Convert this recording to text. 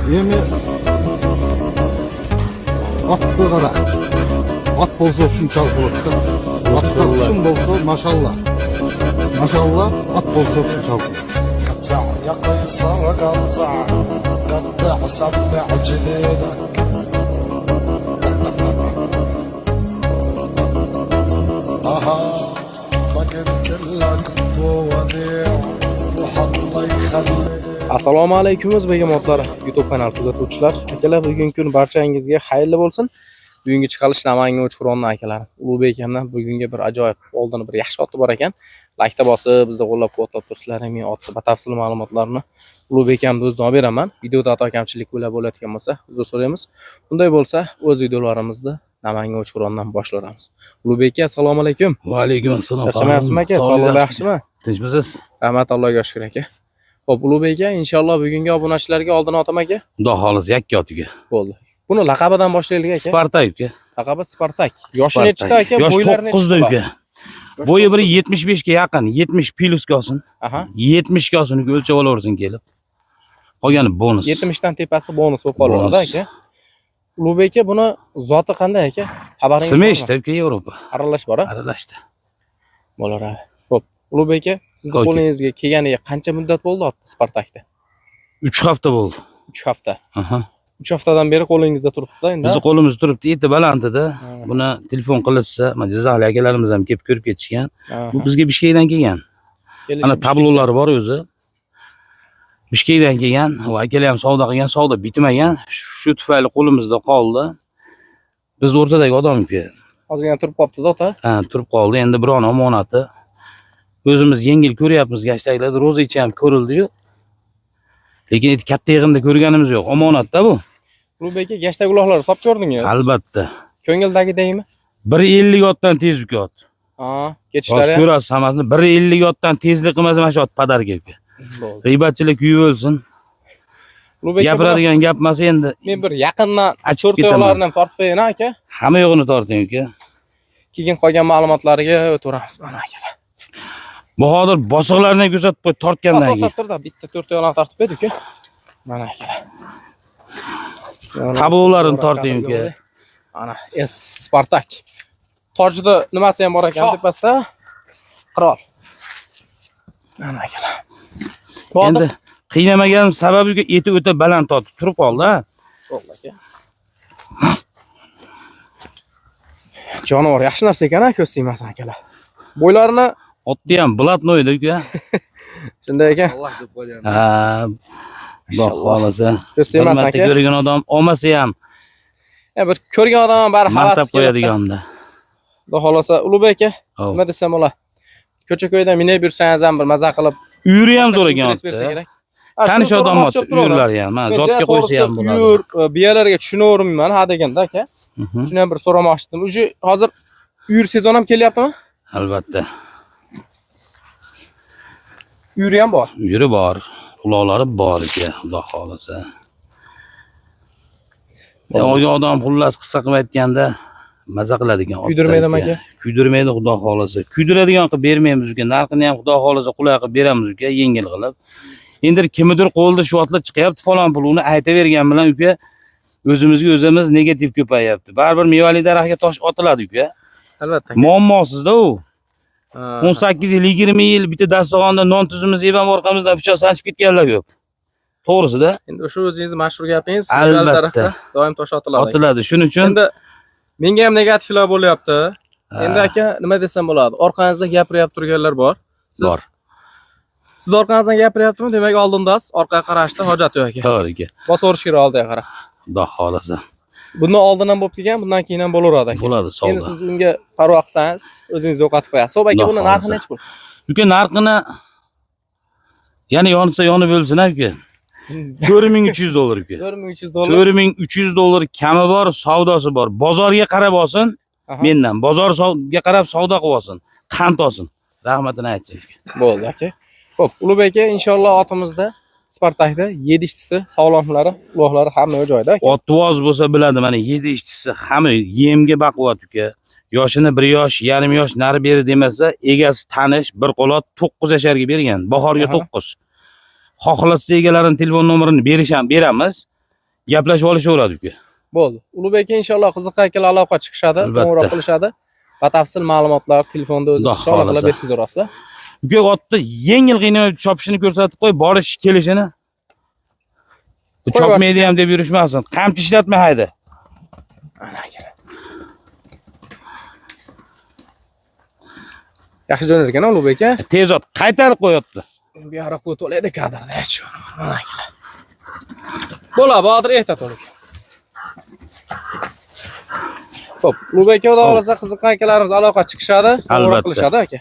Эми атты кара. Ат болсо ушунчалык болот да. Атка сым болсо, машалла. Машалла, ат болсо ушунчалык. قطع يا قيصر قطع قطع سمع جديدك. اها ما قلت لك وديع روح الله يخليك. Assalomu alaykum, o'zbek motlari YouTube kanal kuzatuvchilar. Akalar, bugungi kun barchangizga xayrli bo'lsin. Bugungi chiqarilish Namangan Uchqo'rg'ondan akalar. Ulug'bek akamdan bugungi bir ajoyib oldini bir yaxshi oti bor ekan. Laykda bosib, bizni qo'llab-quvvatlab tursizlar, men otni batafsil ma'lumotlarni Ulug'bek akamni o'zidan olib beraman. Videoda xato kamchilik bo'layotgan bo'lsa, uzr so'raymiz. Bunday bo'lsa, o'z videolarimizni Namangan Uchqo'rg'ondan boshlaymiz. Ulug'bek aka, assalomu alaykum. Va alaykum assalom. Charchamayapsizmi aka? Sog'liqlar yaxshimi? Tinchmisiz? Rahmat, Allohga shukr aka. Xo'p, Ulug'bek aka, inshaalloh bugungi obunachilarga oldin otam aka. Xudo xohlasa yakka otiga. Bo'ldi. Buni laqabidan boshlaylik aka. Spartak uka. Laqabi Spartak. Yoshi Spartak. nechta aka? Yosh Bo'ylari nechta? 9 da uka. Yoshi Bo'yi bir 9. 75 ga yaqin, 70 plusga olsin. Aha. 70 ga olsin, uka, o'lchab olaversin kelib. Qolgani bonus. 70 dan tepasi bonus bo'lib qolaveradi Bonus. aka. Ulug'bek aka, buni zoti qanday aka? Xabaringiz bormi? Smeshda uka, Yevropa. Aralash bor, a? Aralashdi. Bo'laveradi. Xo'p, Ulug'bek aka, sizni Okey. qo'lingizga kelganiga qancha muddat bo'ldi otni Spartakda? 3 hafta bo'ldi. 3 hafta. Aha. 3 haftadan beri qo'lingizda turibdi-da endi. Bizni qo'limizda turibdi, eti baland edi. Buni telefon qilishsa, mana Jizzaxlik akalarimiz ham kelib ko'rib ketishgan. Aha. Bu bizga Bishkekdan kelgan. Kelishi Ana Bishkekda. tablolari bor o'zi. Bishkekdan kelgan, u akalar ham savdo qilgan, savdo bitmagan. Shu tufayli qo'limizda qoldi. Biz o'rtadagi odam uka. Ozgina turib qolibdi-da ota. Ha, turib qoldi. Endi birovni omonati. O'zimiz yengil ko'ryapmiz gashtaklarda, ro'za ichi ham ko'rildi-yu. Lekin eti katta yig'inda ko'rganimiz yo'q. Omonatda bu. Ulug'bek aka, gashtak uloqlarni sotib ko'rdingiz? Albatta. Ko'ngildagidaymi? 1.50 otdan tez uka ot. Ha, Hozir ketishlari ham ko'rasiz hammasini. 1.50 otdan tezlik qilmasa mana shu ot padarga uka. bo'ldi. G'iybatchilik kuyib o'lsin. Ulug'bek aka, Gapiradigan gap emas endi. men bir yaqindan Achib to'rt ketaman. yo'llarini ham tortib qo'yayin aka. Hamma yo'g'ini torting uka. Keyin qolgan ma'lumotlarga o'taveramiz mana akalar. Bahodir bosiqlarni ham ko'rsatib qo'y tortgandan keyin. To'xtab tur-da, bitta to'rt yo'lini tortib qo'ydi uka. Mana akalar. Tablolarini torting uka. Ana S Spartak. Tojida nimasi ham bor ekan tepasida? Qirol. Mana akalar. Endi qiynamagan sababi uka, eti o'ta baland tortib turib qoldi ha. Bo'ldi aka. Jonivor yaxshi narsa ekan, ha, ko'z tegmasin akalar. Bo'ylarini Otni ham blatnoyda uka. shunday ekan. Ha. Xudo xohlasa. Ko'z Bir tegmasin marta aka. ko'rgan odam olmasa ham Ya bir ko'rgan odam ham bari maqtab havasi keladi. qo'yadiganda. Xudo xohlasa Ulug'bek aka, Hov. nima desam bo'ladi? Ko'cha-ko'yda minib yursangiz ham bir maza qilib Uyuri ham zo'r boshqacha ekan interes bersa otda. kerak. Ha, Tanish shuni odam so'ramoqchi ot bo'lib turibman. uyurlari ham. Ha, Men zotga ja qo'ysa ham to'g'risi bo'ladi. Uyur, biyalarga tushunavermayman ha deganda aka. Mhm. Shuni ham bir so'ramoqchi edim. Уже hozir uyur sezon ham kelyaptimi? Albatta. Uyuri ham bor. Uyuri bor, uloqlari bor uka, Xudo xohlasa. Olgan odam xullas qissa qilib aytganda maza qiladigan otdan Kuydirmaydimi uka. aka? Kuydirmaydi xudo xohlasa. Kuydiradigan qilib bermaymiz uka. Narxini ham xudo xohlasa qulay qilib beramiz uka, yengil qilib. Endi kimnidir qo'lida shu otlar chiqyapti falon pul, uni aytavergan bilan uka o'zimizga o'zimiz negativ ko'payyapti. Baribir mevali daraxtga tosh otiladi uka. Albatta. Muammosizda u. Ha. 18 yil, 20 yil bitta dasturxonda non tuzimiz yeb ham orqamizdan pichoq sanchib ketganlar ko'p. To'g'risida Endi o'sha o'zingiz mashhur gapingiz, Albatta. mevali daraxtga doim tosh otiladi. otiladi. Shuning uchun Endi menga ham negativlar bo'lyapti. Ha. Endi aka, nima desam bo'ladi? Orqangizda gapiryapti turganlar bor. Siz Bor. Siz orqangizdan gapiryaptimi? Demak, oldindasiz. Orqaga qarashda hojat yo'q aka. To'g'ri aka. Bosaverish kerak oldiga qarab. Xudo xohlasa. Bundan oldin ham bo'lib kelgan, bundan keyin ham bo'laveradi aka. Bo'ladi savdo. Endi siz unga parvo qilsangiz, o'zingiz yo'qotib qo'yasiz. Xo'p aka, Xudo buni narxi xohlasa. nechi pul? Uka narxini yana yonsa yonib o'lsin ha uka. 4300 dollar uka. 4300 dollar. 4300 dollar kami bor, savdosi bor. Bozorga qarab olsin, Aha. mendan. Bozorga qarab savdo qilib olsin, qand olsin. Rahmatini aytsin uka. Bo'ldi aka. Xo'p, Ulug'bek aka, inshaalloh otimizda Spartakda yedishtisi, sog'lomlari, uloqlari hamma joyida aka. Ot tuvoz bo'lsa biladi, mana yedi ishchisi hamma yemga baquvvat uka. Yoshini 1 yosh, yarim yosh nari beri demasa, egasi tanish, bir qo'l ot 9 yasharga bergan. Bahorga Aha. 9. Xohlasa egalarini telefon nomerini berisham beramiz. Gaplashib olishaveradi uka. Bo'ldi. Ulug'bek aka, inshaalloh qiziqqan akalar aloqa chiqishadi, Albatta. qo'ng'iroq qilishadi. Batafsil ma'lumotlar telefonda o'zi Xudo inshaalloh qilib xohlasa. yetkazaverasiz. Uka, otni yengil qiynamay chopishini ko'rsatib qo'y, borish kelishini. Bu Qo'y. Chopmaydi ham deb yurishmasin. Qamchi ishlatma, hayda. Ana akalar. Yaxshi jo'nar ekan Ulug'bek aka. Tez ot, qaytarib qo'yapti. Bu yoqqa qo'yib olaydi kadrda. Mana akalar. Bo'la, Botir, ehtiyot bo'ling. Xo'p, Ulug'bek aka, xudo xohlasa qiziqqan akalarimiz aloqa chiqishadi, qo'ng'iroq Albatta. qilishadi aka.